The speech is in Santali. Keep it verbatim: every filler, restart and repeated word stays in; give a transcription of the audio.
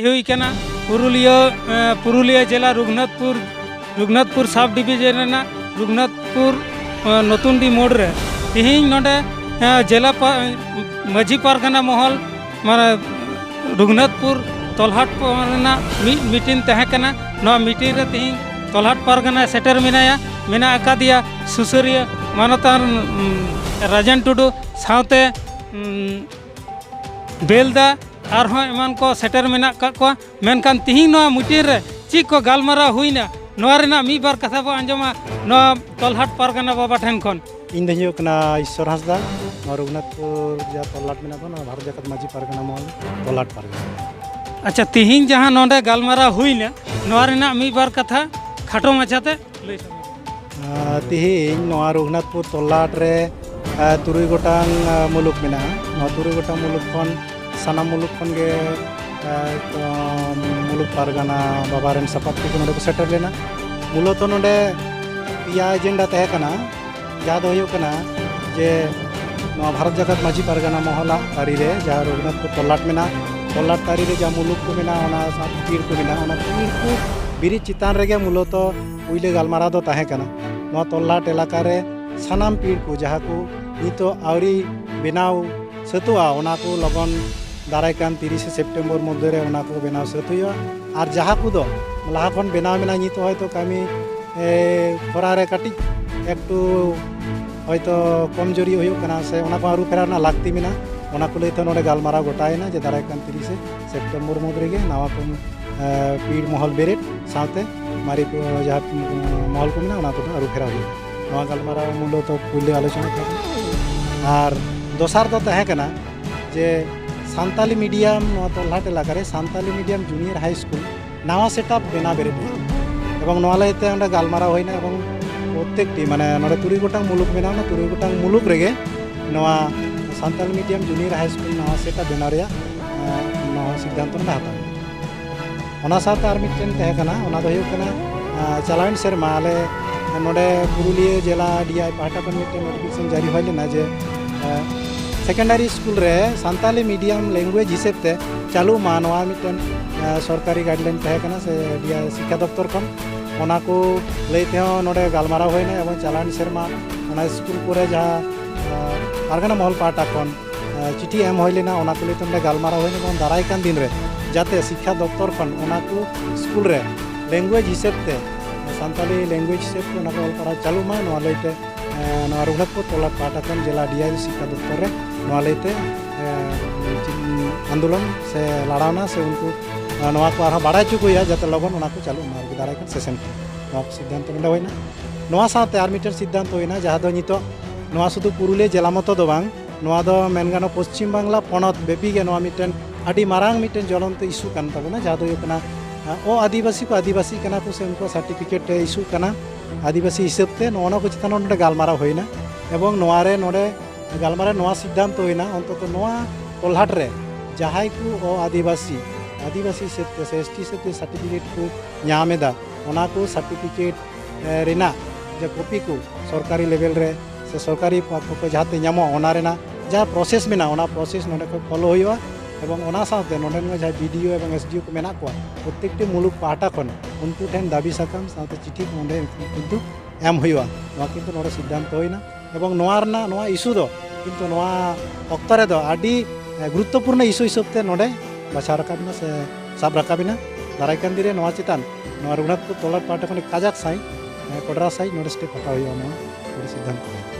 ᱦᱩᱭ ᱠᱟᱱᱟ ᱯᱩᱨᱩᱞᱤᱭᱟᱹ, ᱮ, ᱯᱩᱨᱩᱞᱤᱭᱟᱹ ᱡᱮᱞᱟ ᱨᱩᱜᱷᱩᱱᱟᱛᱷᱯᱩᱨ, ᱨᱩᱜᱷᱩᱱᱟᱛᱷᱯᱩᱨ ᱥᱟᱵ ᱰᱤᱵᱤᱡᱚᱱ ᱨᱮᱱᱟᱜ ᱨᱩᱜᱷᱩᱱᱟᱛᱷᱯᱩᱨ, ᱮ, ᱱᱚᱛᱩᱱᱰᱤ ᱢᱳᱲ ᱨᱮ ᱛᱮᱦᱮᱧ ᱱᱚᱰᱮ, ᱮ, ᱡᱮᱞᱟ ᱯᱟ-, ᱢᱟᱹᱡᱷᱤ ᱯᱟᱨᱜᱟᱱᱟ ᱢᱚᱦᱚᱞ, ᱢᱟᱱᱮ ᱨᱩᱜᱷᱩᱱᱟᱛᱷᱯᱩᱨ ᱛᱚᱞᱦᱟᱴ ᱯᱚ-, ᱨᱮᱱᱟᱜ ᱢᱤᱫ ᱢᱤᱴᱤᱝ ᱛᱟᱦᱮᱸ ᱠᱟᱱᱟ᱾ ᱱᱚᱣᱟ ᱢᱤᱴᱤᱝ ᱨᱮ ᱛᱮᱦᱮᱧ ᱛᱚᱞᱦᱟᱴ ᱯᱟᱨᱜᱟᱱᱟ ᱥᱮᱴᱮᱨ ᱢᱮᱱᱟᱭᱟ, ᱢᱮᱱᱟᱜ ᱟᱠᱟᱫᱮᱭᱟ ᱥᱩᱥᱟᱹᱨᱤᱭᱟᱹ ᱢᱟᱱᱚᱛᱟᱱ, ᱩᱢ, ᱨᱟᱡᱮᱱ ᱴᱩᱰᱩ ᱥᱟᱶᱛᱮ, ᱩᱢ, ᱵᱮᱞᱫᱟ ᱟᱨᱦᱚᱸ ᱮᱢᱟᱱ ᱠᱚ ᱥᱮᱴᱮᱨ ᱢᱮᱱᱟᱜ ᱟᱠᱟᱫ ᱠᱚᱣᱟ᱾ ᱢᱮᱱᱠᱷᱟᱱ ᱛᱤᱦᱤᱧ ᱱᱚᱣᱟ ᱢᱤᱴᱤᱝ ᱨᱮ ᱪᱮᱫ ᱠᱚ ᱜᱟᱞᱢᱟᱨᱟᱣ ᱦᱩᱭᱱᱟ, ᱱᱚᱣᱟ ᱨᱮᱱᱟᱜ ᱢᱤᱫ ᱵᱟᱨ ᱠᱟᱛᱷᱟ ᱵᱚ ᱟᱸᱡᱚᱢᱟ ᱱᱚᱣᱟ ᱛᱚᱞᱦᱟᱴ ᱯᱟᱨᱜᱟᱱᱟ ᱵᱟᱵᱟ ᱴᱷᱮᱱ ᱠᱷᱚᱱ᱾ ᱤᱧ ᱫᱚᱧ ᱦᱩᱭᱩᱜ ᱠᱟᱱᱟ ᱤᱥᱥᱚᱨ ᱦᱟᱸᱥᱫᱟ, ᱱᱚᱣᱟ ᱨᱚᱜᱷᱩᱱᱟᱛᱷᱯᱩᱨ ᱡᱟᱦᱟᱸ ᱛᱚᱞᱦᱟᱴ ᱢᱮᱱᱟᱜ ᱫᱚ, ᱱᱚᱣᱟ ᱵᱷᱟᱨᱚᱛ ᱡᱟᱠᱟᱛ ᱢᱟᱹᱡᱷᱤ ᱯᱟᱨᱜᱟᱱᱟ ᱢᱚᱦᱚᱞ ᱛᱚᱞᱦᱟᱴ ᱯᱟᱨᱜᱟᱱᱟ᱾ ᱟᱪᱪᱷᱟ, ᱛᱤᱦᱤᱧ ᱡᱟᱦᱟᱸ ᱱᱚᱰᱮ ᱜᱟᱞᱢᱟᱨᱟᱣ ᱦᱩᱭᱱᱟ, ᱱᱚᱣᱟ ᱨᱮᱱᱟᱜ ᱢᱤᱫ ᱵᱟᱨ ᱠᱟᱛᱷᱟ ᱠᱷᱟᱴᱚ ᱢᱟᱪᱷᱟᱛᱮ ᱞᱟᱹᱭ ᱥᱚᱫᱚᱨ᱾ ᱟᱨ ᱛᱤᱦᱤᱧ ᱱᱚᱣᱟ ᱨᱚᱜᱷᱩᱱᱟᱛᱷᱯᱩᱨ ᱛᱚᱞᱞᱟᱴ ᱨᱮ, ᱟᱨ ᱛᱩᱨᱩᱭ ᱜᱚᱴᱟᱝ, ᱟᱨ ᱢᱩᱞᱩᱠ ᱢᱮᱱᱟᱜᱼᱟ᱾ ᱱᱚᱣᱟ ᱛᱩᱨᱩᱭ ᱜᱚᱴᱟᱝ ᱢᱩᱞᱩᱠ ᱠᱷᱚᱱ, ᱥᱟᱱᱟᱢ ᱢᱩᱞᱩᱠ ᱠᱷᱚᱱ ᱜᱮ, ᱟᱨ, ᱢᱩᱞᱩᱠ ᱯᱟᱨᱜᱟᱱᱟ ᱵᱟᱵᱟ ᱨᱮᱱ ᱥᱟᱯᱟᱵ ᱠᱚ ᱱᱚᱰᱮ ᱠᱚ ᱥᱮᱴᱮᱨ ᱞᱮᱱᱟ᱾ ᱢᱩᱞᱚᱛᱚ ᱱᱚᱰᱮ ᱯᱮᱭᱟ ᱮᱡᱮᱱᱰᱟ ᱛᱟᱦᱮᱸ ᱠᱟᱱᱟ᱾ ᱡᱟᱦᱟᱸ ᱫᱚ ᱦᱩᱭᱩᱜ ᱠᱟᱱᱟ ᱡᱮ ᱱᱚᱣᱟ ᱵᱷᱟᱨᱚᱛ ᱡᱟᱠᱟᱛ ᱢᱟᱹᱡᱷᱤ ᱯᱟᱨᱜᱟᱱᱟ ᱢᱚᱦᱚᱞᱟᱜ ᱛᱟᱹᱨᱤ ᱨᱮ ᱡᱟᱦᱟᱸ ᱨᱚᱜᱷᱩᱱᱟᱛᱷᱯᱩᱨ ᱛᱚᱞᱞᱟᱴ ᱢᱮᱱᱟᱜᱼᱟ, ᱛᱚᱞᱞᱟᱴ ᱛᱟᱹᱨᱤ ᱨᱮ ᱡᱟᱦᱟᱸ ᱢᱩᱞᱩᱠ ᱠᱚ ᱢᱮᱱᱟᱜᱼᱟ, ᱚᱱᱟ ᱥᱟᱶᱛᱮ ᱯᱤᱲ ᱠᱚ ᱢᱮᱱᱟᱜᱼᱟ, ᱚᱱᱟ ᱯᱤᱲ ᱠᱚ ᱵᱤᱨᱤᱫ ᱪᱮᱛᱟᱱ ᱨᱮᱜᱮ ᱢᱩᱞᱚᱛᱚ ᱯᱩᱭᱞᱟᱹ ᱜᱟᱞᱢᱟᱨᱟᱣ ᱫᱚ ᱛᱟᱦᱮᱸ ᱠᱟᱱᱟ᱾ ᱱᱚᱣᱟ ᱛᱚᱞᱞᱟᱴ ᱮᱞᱟᱠᱟ ᱨᱮ ᱥᱟᱱᱟᱢ ᱯᱤᱲ ᱠᱚ ᱡᱟᱦᱟᱸ ᱠᱚ ᱱᱤᱛᱚᱜ ᱟᱹᱣᱨᱤ ᱵᱮᱱᱟᱣ ᱥᱟᱹᱛᱚᱜᱼᱟ, ᱚᱱᱟ ᱠᱚ ᱞᱚᱜᱚᱱ ᱫᱟᱨᱟᱭ ᱠᱟᱱ ᱛᱤᱨᱤᱥᱮ ᱥᱮᱯᱴᱮᱢᱵᱚᱨ ᱢᱚᱫᱽᱫᱷᱮ ᱨᱮ ᱚᱱᱟ ᱠᱚ ᱵᱮᱱᱟᱣ ᱥᱟᱹᱛ ᱦᱩᱭᱩᱜᱼᱟ᱾ ᱟᱨ ᱡᱟᱦᱟᱸ ᱠᱚᱫᱚ ᱞᱟᱦᱟ ᱠᱷᱚᱱ ᱵᱮᱱᱟᱣ ᱢᱮᱱᱟᱜᱼᱟ, ᱱᱤᱛᱚᱜ ᱦᱚᱭᱛᱳ ᱠᱟᱹᱢᱤ, ᱮ, ᱦᱚᱨᱟ ᱨᱮ ᱠᱟᱹᱴᱤᱡ ᱮᱠᱴᱩ ᱦᱚᱭᱛᱳ ᱠᱚᱢᱡᱳᱨᱤ ᱦᱩᱭᱩᱜ ᱠᱟᱱᱟ, ᱥᱮ ᱚᱱᱟ ᱠᱚ ᱟᱹᱨᱩ ᱯᱷᱮᱨᱟᱣ ᱨᱮᱱᱟᱜ ᱞᱟᱹᱠᱛᱤ ᱢᱮᱱᱟᱜᱼᱟ, ᱚᱱᱟ ᱠᱚ ᱞᱟᱹᱭ ᱛᱮ ᱱᱚᱰᱮ ᱜᱟᱞᱢᱟᱨᱟᱣ ᱜᱚᱴᱟᱭᱮᱱᱟ ᱡᱮ ᱫᱟᱨᱟᱭ ᱠᱟᱱ ᱛᱤᱨᱤᱥᱮ ᱥᱮᱯᱴᱮᱢᱵᱚᱨ ᱢᱩᱫᱽ ᱨᱮᱜᱮ ᱱᱟᱣᱟ ᱠᱚ, ᱮ, ᱯᱤᱲ ᱢᱚᱦᱚᱞ ᱵᱮᱨᱮᱫ ᱥᱟᱶᱛᱮ ᱢᱟᱨᱮ ᱠᱚ ᱡᱟᱦᱟᱸ, ᱩᱸ, ᱢᱚᱦᱚᱞ ᱠᱚ ᱢᱮᱱᱟᱜᱼᱟ, ᱚᱱᱟ ᱠᱚᱫᱚ ᱟᱹᱨᱩ ᱯᱷᱮᱨᱟᱣ ᱦᱩᱭᱩᱜᱼᱟ᱾ ᱱᱚᱣᱟ ᱜᱟᱞᱢᱟᱨᱟᱣ ᱢᱩᱞᱚᱛᱚ ᱯᱩᱭᱞᱟᱹ ᱟᱞᱳᱪᱚᱱᱟ ᱛᱟᱦᱮᱸ ᱠᱟᱱᱟ᱾ ᱟᱨ ᱫᱚᱥᱟᱨ ᱫᱚ ᱛᱟᱦᱮᱸ ᱠᱟᱱᱟ ᱡᱮ ᱥᱟᱱᱛᱟᱞᱤ ᱢᱤᱰᱤᱭᱟᱢ ᱱᱚᱣᱟ ᱛᱚᱞᱦᱟᱴ ᱮᱞᱟᱠᱟ ᱨᱮ Santali medium junior high school ᱱᱟᱣᱟ ᱥᱮᱴᱟᱯ ᱵᱮᱱᱟᱣ ᱵᱮᱨᱮᱫ ᱦᱩᱭᱩᱜᱼᱟ᱾ ᱮᱵᱚᱝ ᱱᱚᱣᱟ ᱞᱟᱹᱭᱛᱮ ᱚᱸᱰᱮ ᱜᱟᱞᱢᱟᱨᱟᱣ ᱦᱩᱭᱱᱟ, ᱮᱵᱚᱝ ᱯᱨᱚᱛᱛᱮᱠᱴᱤ, ᱢᱟᱱᱮ, ᱱᱚᱰᱮ ᱛᱩᱨᱩᱭ ᱜᱚᱴᱟᱝ ᱢᱩᱞᱩᱠ ᱢᱮᱱᱟᱜᱼᱟ, ᱚᱱᱟ ᱛᱩᱨᱩᱭ ᱜᱚᱴᱟᱝ ᱢᱩᱞᱩᱠ ᱨᱮᱜᱮ ᱱᱚᱣᱟ Santali medium junior high school ᱱᱟᱣᱟ ᱥᱮᱴᱟᱯ ᱵᱮᱱᱟᱣ ᱨᱮᱭᱟᱜ, ᱮᱸ, ᱱᱚᱣᱟ ᱥᱤᱫᱽᱫᱷᱟᱱᱛᱚ ᱞᱮ ᱦᱟᱛᱟᱣ ᱠᱮᱫᱟ᱾ ᱚᱱᱟ ᱥᱟᱶᱛᱮ ᱟᱨ ᱢᱤᱫᱴᱮᱱ ᱛᱟᱦᱮᱸ ᱠᱟᱱᱟ, ᱚᱱᱟ ᱫᱚ ᱦᱩᱭᱩᱜ ᱠᱟᱱᱟ, ᱮᱸ, ᱪᱟᱞᱟᱣᱮᱱ ᱥᱮᱨᱢᱟ ᱟᱞᱮ ᱱᱚᱰᱮ ᱯᱩᱨᱩᱞᱤᱭᱟᱹ ᱡᱮᱞᱟ ᱰᱤ ᱟᱭ ᱯᱟᱦᱴᱟ ᱠᱷᱚᱱ ᱢᱤᱫᱴᱮᱱ ᱱᱳᱴᱤᱯᱷᱤᱠᱮᱥᱚᱱ ᱡᱟᱹᱨᱤ ᱦᱩᱭ ᱞᱮᱱᱟ ᱡᱮ, ᱮᱸ, ᱥᱮᱠᱮᱱᱰᱟᱨᱤ ᱥᱠᱩᱞ ᱨᱮ ᱥᱟᱱᱛᱟᱞᱤ ᱢᱤᱰᱤᱭᱟᱢ ᱞᱮᱝᱜᱩᱭᱮᱡᱽ ᱦᱤᱥᱟᱹᱵ ᱛᱮ ᱪᱟᱹᱞᱩᱜ ᱢᱟ, ᱱᱚᱣᱟ ᱢᱤᱫᱴᱮᱱ, ᱮ, ᱥᱚᱨᱠᱟᱨᱤ ᱜᱟᱭᱤᱰᱞᱟᱭᱤᱱ ᱛᱟᱦᱮᱸ ᱠᱟᱱᱟ ᱥᱮ ᱰᱤ-, ᱥᱤᱠᱠᱷᱟ ᱫᱚᱯᱛᱚᱨ ᱠᱷᱚᱱ᱾ ᱚᱱᱟ ᱠᱚ ᱞᱟᱹᱭ ᱛᱮᱦᱚᱸ ᱱᱚᱰᱮ ᱜᱟᱞᱢᱟᱨᱟᱣ ᱦᱩᱭᱱᱟ, ᱮᱵᱚᱝ ᱪᱟᱞᱟᱣᱮᱱ ᱥᱮᱨᱢᱟ ᱚᱱᱟ ᱥᱠᱩᱞ ᱠᱚᱨᱮ ᱡᱟᱦᱟᱸ, ᱮ, ᱯᱟᱨᱜᱟᱱᱟ ᱢᱚᱦᱚᱞ ᱯᱟᱦᱴᱟ ᱠᱷᱚᱱ, ᱮ, ᱪᱤᱴᱷᱤ ᱮᱢ ᱦᱩᱭ ᱞᱮᱱᱟ, ᱚᱱᱟ ᱠᱚ ᱞᱟᱹᱭ ᱛᱮ ᱱᱚᱰᱮ ᱜᱟᱞᱢᱟᱨᱟᱣ ᱦᱩᱭᱱᱟ, ᱮᱵᱚᱝ ᱫᱟᱨᱟᱭ ᱠᱟᱱ ᱫᱤᱱ ᱨᱮ ᱡᱟᱛᱮ ᱥᱤᱠᱠᱷᱟ ᱫᱚᱯᱛᱚᱨ ᱠᱷᱚᱱ ᱚᱱᱟ ᱠᱚ ᱥᱠᱩᱞ ᱨᱮ ᱞᱮᱝᱜᱩᱭᱮᱡᱽ ᱦᱤᱥᱟᱹᱵ ᱛᱮ, ᱥᱟᱱᱛᱟᱞᱤ ᱞᱮᱝᱜᱩᱭᱮᱡᱽ ᱦᱤᱥᱟᱹᱵ ᱛᱮ ᱚᱱᱟ ᱠᱚ ᱚᱞ ᱯᱟᱲᱦᱟᱣ ᱪᱟᱹᱞᱩᱜ ᱢᱟ, ᱱᱚᱣᱟ ᱞᱟᱹᱭ ᱛᱮ ᱮᱸ, ᱱᱚᱣᱟ ᱨᱚᱜᱷᱩᱱᱟᱛᱷᱯᱩᱨ ᱛᱚᱞᱟᱴ ᱯᱟᱦᱴᱟ ᱠᱷᱚᱱ ᱡᱮᱞᱟ ᱰᱤ ᱟᱭ ᱭᱩ ᱥᱤᱠᱠᱷᱟ ᱫᱚᱯᱛᱚᱨ ᱨᱮ ᱱᱚᱣᱟ ᱞᱟᱹᱭᱛᱮ, ᱮᱸ, ᱟᱱᱫᱳᱞᱚᱱ ᱥᱮ ᱞᱟᱲᱟᱣᱱᱟ ᱥᱮ ᱩᱱᱠᱩ, ᱮᱸ, ᱱᱚᱣᱟ ᱠᱚ ᱟᱨᱦᱚᱸ ᱵᱟᱲᱟᱭ ᱦᱚᱪᱚ ᱠᱚ ᱦᱩᱭᱩᱜᱼᱟ, ᱡᱟᱛᱮ ᱞᱚᱜᱚᱱ ᱚᱱᱟ ᱠᱚ ᱪᱟᱹᱞᱩᱜ ᱢᱟ ᱟᱨᱠᱤ ᱫᱟᱨᱟᱭ ᱠᱟᱱ ᱥᱮᱥᱚᱱ ᱠᱚ᱾ ᱱᱚᱣᱟ ᱠᱚ ᱥᱤᱫᱽᱫᱷᱟᱱᱛᱚ ᱱᱚᱰᱮ ᱦᱩᱭᱱᱟ᱾ ᱱᱚᱣᱟ ᱥᱟᱶᱛᱮ ᱟᱨ ᱢᱤᱫᱴᱮᱱ ᱥᱤᱫᱽᱫᱷᱟᱱᱛᱚ ᱦᱩᱭᱱᱟ, ᱡᱟᱦᱟᱸ ᱫᱚ ᱱᱤᱛᱚᱜ ᱱᱚᱣᱟ ᱥᱩᱫᱷᱩ ᱯᱩᱨᱩᱞᱤᱭᱟᱹ ᱡᱮᱞᱟ ᱢᱚᱛᱚ ᱫᱚ ᱵᱟᱝ, ᱱᱚᱣᱟ ᱫᱚ ᱢᱮᱱ ᱜᱟᱱᱚᱜ ᱯᱚᱥᱪᱤᱢ ᱵᱟᱝᱞᱟ ᱯᱚᱱᱚᱛ ᱵᱮᱯᱤ ᱜᱮ ᱱᱚᱣᱟ ᱢᱤᱫᱴᱮᱱ ᱟᱹᱰᱤ ᱢᱟᱨᱟᱝ ᱢᱤᱫᱴᱮᱱ ᱡᱚᱞᱚᱱᱛᱚ ᱤᱥᱩ ᱠᱟᱱ ᱛᱟᱵᱚᱱᱟ, ᱡᱟᱦᱟᱸ ᱫᱚ ᱦᱩᱭᱩᱜ ᱠᱟᱱᱟ, ᱚ ᱟᱹᱫᱤᱵᱟᱹᱥᱤ ᱠᱚ ᱟᱹᱫᱤᱵᱟᱹᱥᱤ ᱠᱟᱱᱟ ᱠᱚ ᱥᱮ ᱩᱱᱠᱩᱣᱟᱜ ᱥᱟᱨᱴᱤᱯᱷᱤᱠᱮᱴ ᱤᱥᱩᱜ ᱠᱟᱱᱟ ᱟᱹᱫᱤᱵᱟᱹᱥᱤ ᱦᱤᱥᱟᱹᱵ ᱛᱮ, ᱱᱚᱜᱼᱚ ᱱᱚᱣᱟ ᱠᱚ ᱪᱮᱛᱟᱱ ᱨᱮ ᱱᱚᱰᱮ ᱜᱟᱞᱢᱟᱨᱟᱣ ᱦᱩᱭᱱᱟ᱾ ᱮᱵᱚᱝ ᱱᱚᱣᱟ ᱨᱮ ᱱᱚᱰᱮ ᱜᱟᱞᱢᱟᱨᱟᱣ ᱱᱚᱣᱟ ᱥᱤᱫᱽᱫᱷᱟᱱᱛᱚ ᱦᱩᱭᱱᱟ, ᱚᱱᱛᱚᱛᱚ ᱱᱚᱣᱟ ᱛᱚᱞᱦᱟᱴ ᱨᱮ ᱡᱟᱦᱟᱸᱭ ᱠᱚ ᱚ ᱟᱹᱫᱤᱵᱟᱹᱥᱤ, ᱟᱹᱫᱤᱵᱟᱹᱥᱤ ᱦᱤᱥᱟᱹᱵ ᱛᱮ ᱥᱮ ᱮᱥ ᱴᱤ ᱦᱤᱥᱟᱹᱵ ᱛᱮ ᱥᱟᱨᱴᱤᱯᱷᱤᱠᱮᱴ ᱠᱚ ᱧᱟᱢ ᱮᱫᱟ, ᱚᱱᱟ ᱠᱚ ᱥᱟᱨᱴᱤᱯᱷᱤᱠᱮᱴ, ᱮ, ᱨᱮᱱᱟᱜ ᱡᱮ ᱠᱚᱯᱤ ᱠᱚ ᱥᱚᱨᱠᱟᱨᱤ ᱞᱮᱵᱮᱞ ᱨᱮ ᱥᱮ ᱥᱚᱨᱠᱟᱨᱤ ᱯᱚᱠᱠᱷᱚ ᱠᱷᱚᱱ ᱡᱟᱦᱟᱸᱛᱮ ᱧᱟᱢᱚᱜᱼᱟ, ᱚᱱᱟ ᱨᱮᱱᱟᱜ ᱡᱟᱦᱟᱸ ᱯᱨᱚᱥᱮᱥ ᱢᱮᱱᱟᱜᱼᱟ, ᱚᱱᱟ ᱯᱨᱚᱥᱮᱥ ᱱᱚᱰᱮ ᱠᱷᱚᱱ ᱯᱷᱚᱞᱳ ᱦᱩᱭᱩᱜᱼᱟ᱾ ᱮᱵᱚᱝ ᱚᱱᱟ ᱥᱟᱶᱛᱮ ᱱᱚᱰᱮᱱ ᱡᱟᱦᱟᱸᱭ ᱵᱤ ᱰᱤ ᱳ ᱮᱵᱚᱝ ᱮᱥ ᱰᱤ ᱳ ᱠᱚ ᱢᱮᱱᱟᱜ ᱠᱚᱣᱟ, ᱯᱨᱚᱛᱮᱠᱴᱤ ᱢᱩᱞᱩᱠ ᱯᱟᱦᱴᱟ ᱠᱷᱚᱱ ᱩᱱᱠᱩ ᱴᱷᱮᱱ ᱫᱟᱹᱵᱤ ᱥᱟᱠᱟᱢ ᱥᱟᱶᱛᱮ ᱪᱤᱴᱷᱤ ᱠᱚ ᱚᱸᱰᱮ ᱠᱤᱱᱛᱩ ᱮᱢ ᱦᱩᱭᱩᱜᱼᱟ᱾ ᱱᱚᱣᱟ ᱠᱤᱱᱛᱩ ᱱᱚᱰᱮ ᱥᱤᱫᱽᱫᱷᱟᱱᱛᱚ ᱦᱩᱭᱱᱟ᱾ ᱮᱵᱚᱝ ᱱᱚᱣᱟ ᱨᱮᱱᱟᱜ, ᱱᱚᱣᱟ ᱤᱥᱩ ᱫᱚ ᱠᱤᱱᱛᱩ ᱱᱚᱣᱟ ᱚᱠᱛᱚ ᱨᱮᱫᱚ ᱟᱹᱰᱤ, ᱮ, ᱜᱩᱨᱩᱛᱛᱚᱯᱩᱨᱱᱚ ᱤᱥᱩ ᱦᱤᱥᱟᱹᱵ ᱛᱮ ᱱᱚᱰᱮ ᱵᱟᱪᱷᱟᱣ ᱨᱟᱠᱟᱵ ᱮᱱᱟ ᱥᱮ ᱥᱟᱵ ᱨᱟᱠᱟᱵ ᱮᱱᱟ᱾ ᱫᱟᱨᱟᱭ ᱠᱟᱱ ᱫᱤᱱ ᱨᱮ ᱱᱚᱣᱟ ᱪᱮᱛᱟᱱ ᱱᱚᱣᱟ ᱨᱚᱜᱷᱩᱱᱟᱛᱷᱯᱩᱨ ᱛᱚᱞᱟᱴ ᱯᱟᱦᱴᱟ ᱠᱷᱚᱱ ᱠᱟᱡᱟᱠ ᱥᱟᱺᱦᱤᱡ, ᱮ, ᱠᱚᱰᱨᱟ ᱥᱟᱺᱦᱤᱡ ᱱᱚᱰᱮ ᱥᱴᱮᱯ ᱦᱟᱛᱟᱣ ᱦᱩᱭᱩᱜᱼᱟ, ᱱᱚᱣᱟ ᱱᱚᱰᱮ ᱥᱤᱫᱽᱫᱷᱟᱱᱛᱚ ᱦᱩᱭᱱᱟ᱾